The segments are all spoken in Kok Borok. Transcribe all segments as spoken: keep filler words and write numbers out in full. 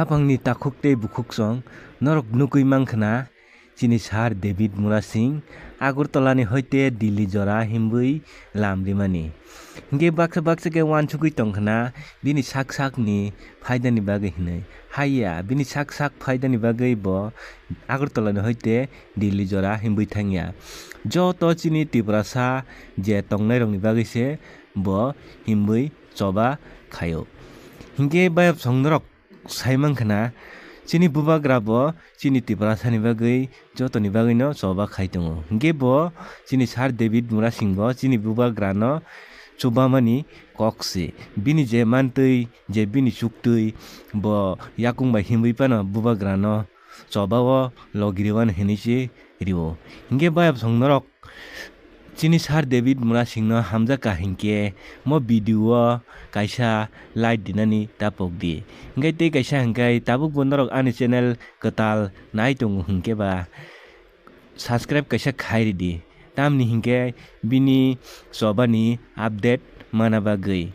Aphangni takhuk tei bukhuk song norok nugwi mankha na, chini Sir David Murasing Agartala ni hoite Delhi jora himwi lam rimani. Hinkhe baksa baksa khe uansugwi tongkha na bini sak sak ni phaida ni bagwi hinwi. Haiya, bini sak sak phaida ni bagwi bo Agartala ni hoite Delhi jora himwi thangya. Joto chini Tiprasa je tongnai rok ni bagwi se bo himwi choba khaio. Hinkhe bayap song norok sai mankha na, chini bubagra bo chini Tiprasa ni bagwi joto ni bagwi no choba khai tongo. Hinkhe bo chini Sir David Murasing bo chini bubagra no chubamani kok se. Bini je mantwi, je bini chuktwi, bo yakung bai himwi phano bubagra no choba o logi rwani hinwi se rio. Hinkhe bayap song norok chini Sir David Murasing no hamjakha hinkhe mo video o kaisa like dinani tapok di. Hinkhe tei kaisa hinkhe tabuk bo norok ani channel kwtal nai tongo hinkhe ba subscribe kaisa khai ridi. Tamni hinkhe bini chobani update mana bagwi.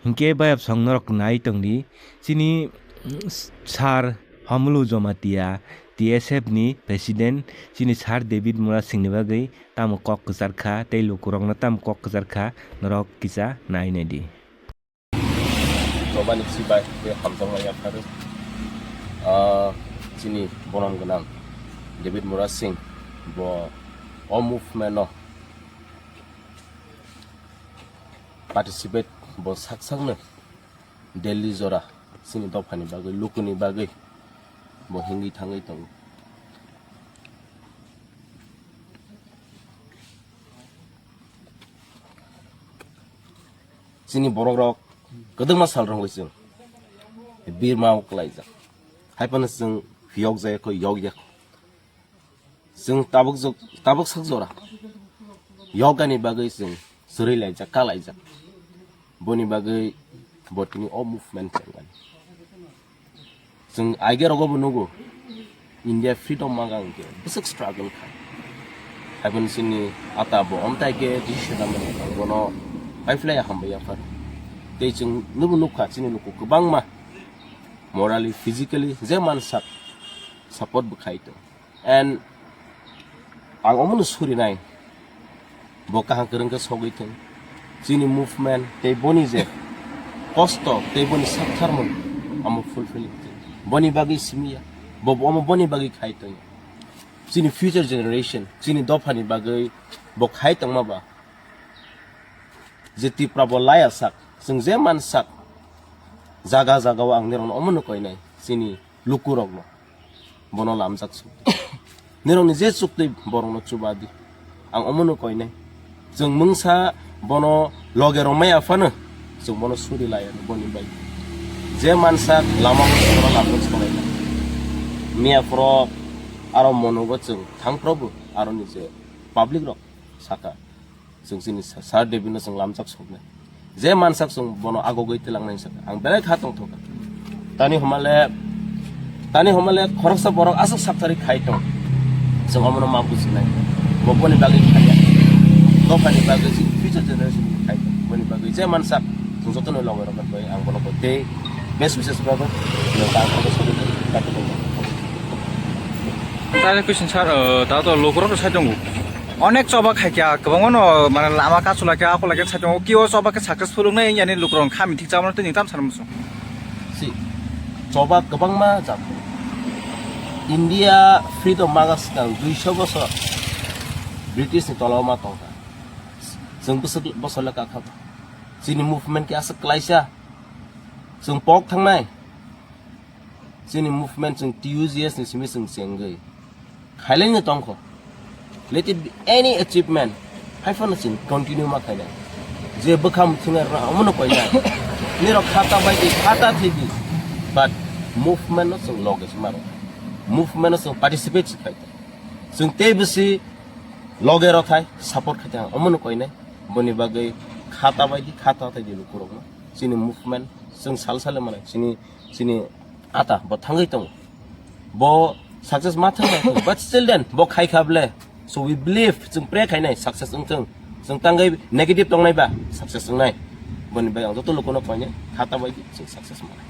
Hinkhe bayap song norok nai tongdi, chini, mm, Sir Homolu Jomatia, T S F ni President, chini Sir David Murasing ni bagwi tamo kok kwchar kha, tei lukurokno tamo kok kwchar kha, norok kisa nai naidi. Chobani chibai tei hamjakma yapharwi, ah, chini borom gwnang David Murasing bo o movement no participate bo sak sakno Delhi jora chini dophani bagwi, lukuni bagwi bo hingwi thangwi tongo. Chini borok rok kwdwkma sal rwngwi chwng birma o kwlaijak, hai phano chwng phiyok jaya kho, yok ya kho. Chwng tabuk jok-, tabuk sak jora yogani bagwi chwng chwrwi laijak, ka laijak. Boni bagwi bo tini o movement chengani. Chwng aiga rogo bo nugo, India freedom maga hwnkhe bwswk struggle kha. Haiboni chini ata bo omtai khe decision lamani bono paiphlai hambai yaphar. Tei chwng nubo nukha chini luku kwbangma morally, physically je mansak support bo khai tong. And ang omono surinai, bo kaham kwrwng khe sogwi thung. Chini movement tei boni je kosto tei boni saktharmung amo fulfilling thung. Boni bagwi simi ya, bo, bo omo boni bagwi khai tong. Chini future generation, chini dophani bagwi bo khai tongma ba. Je Tipra bo laya sak, chwng je man sak, jaga jaga o ang nirokno omono koinai, chini lukurokno. Bono lamjak suk. Nirokni je chuktwi borokno chuba di. Ang omono koinai. Chwng mungsa bono loge rwmai aphano chwng bono suri laiya boni bai. Je mansa lama o sora lama sonai. Miya phoro aro monogo chwng thang probo aro ni je public rok saka. Chwng chini sa-, Sir David no chwng lamjak soknai. Je mansak chwng bono agogwi twlangnai saka. Ang belai kha tongthokha. Tani homale, tani homale khoroksa borok aswk sakthari khai tong. Chwng omono ma bujinai. Bo boni bagwi khaiya. Dophani bagwi chini future generation ni khai tong. Boni bagwi je mansak chwng jotono loge rok bai ang bono bo tei best wishes rok no ta ko sokwi kati tong. Tani question sir, uh, ta to lukurok sai tongo. Onek choba khaikya, kwbangma no, mane, lama kasu laikya, ako laikya, sai tongo, kio choba khe successful wngnai, yani lukurok kha mithik chamano tini tam sanmung song. Si, choba kwbangma jat. India freedom maga swkang duiso bosor British ni tola o ma tongkha. Chwng bwswk bosor le kakha. Chini movement khe aswk klaisa. Chwng pok thangnai. Chini movement chwng T U G S ni simi chwng chengwi. Khailaino tongkho. Let it be any achievement. Haiphano chwng continue ma khainai. Je bwkha muthungnai rwna omono koinai. Nirok khata bai di, khata thwi di. But movement no chwng loge se maro. Movement no chwng participate se khai. Chwng tei bwsi loge rok khai, support khai tang omono koinai. Boni bagwi khata bai di, khata thwi di lukurokno. Chini movement chwng sal sal mano. Chini Chini ata bo thangwi tongo. Bo success ma thang, but still then bo khai kha ble. So we believe, chwng pray khainai success wng thung. Chwng tangwi negative tongnai ba success wngnai. Boni bai ang joto lukuno koinai khata bai chwng success manai.